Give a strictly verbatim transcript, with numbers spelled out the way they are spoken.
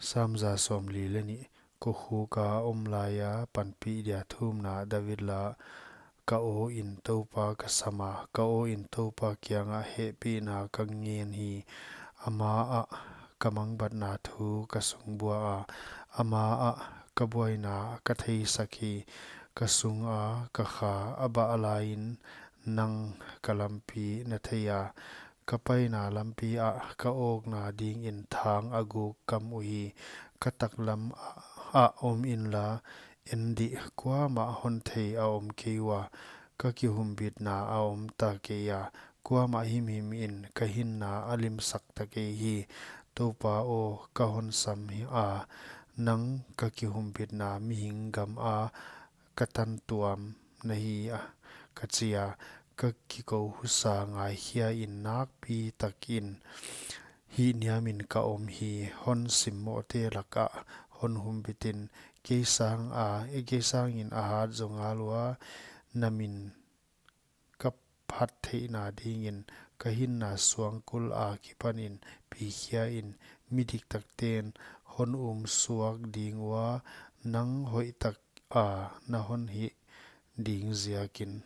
Sam za sawmli leh nih. Kokhuk a om laia panpih dia thumna. David la. Ka aw in Toupa ka sam a, ka aw in Toupa kiangah hehpihna ka ngen hi. Amah ah ka mangbatna thu ka sungbua a, amah ah ka buaina ka theisak hi. Ka sunga ka kha a bah laiin nang ka lampi na thei a, ka paina lampi ah ka awkna dingin thang a guk kam uhi. Ka taklam ah om inla, en dih, kuamah hon thei a om kei ua, ka kihumbitna a om ta kei a, kuamah himhim in ka hinna a limsak ta kei hi. Toupa aw, ka hon sam hi a, nang ka kihumbitna mihing gam a ka tantuam na hi a, ka chi a, ka kikou husa ngaikhia in nakpi takin hihniamin ka om hi. Hon simmohte lakah hon humbit in, kei sang a, kei sangin a hat zaw ngal ua, na min ka phat theihna dingin ka hinna suangkul akipanin pikhia in. Midiktakten hon um suak ding ua, nang hoihtak a na hon hih ding ziakin.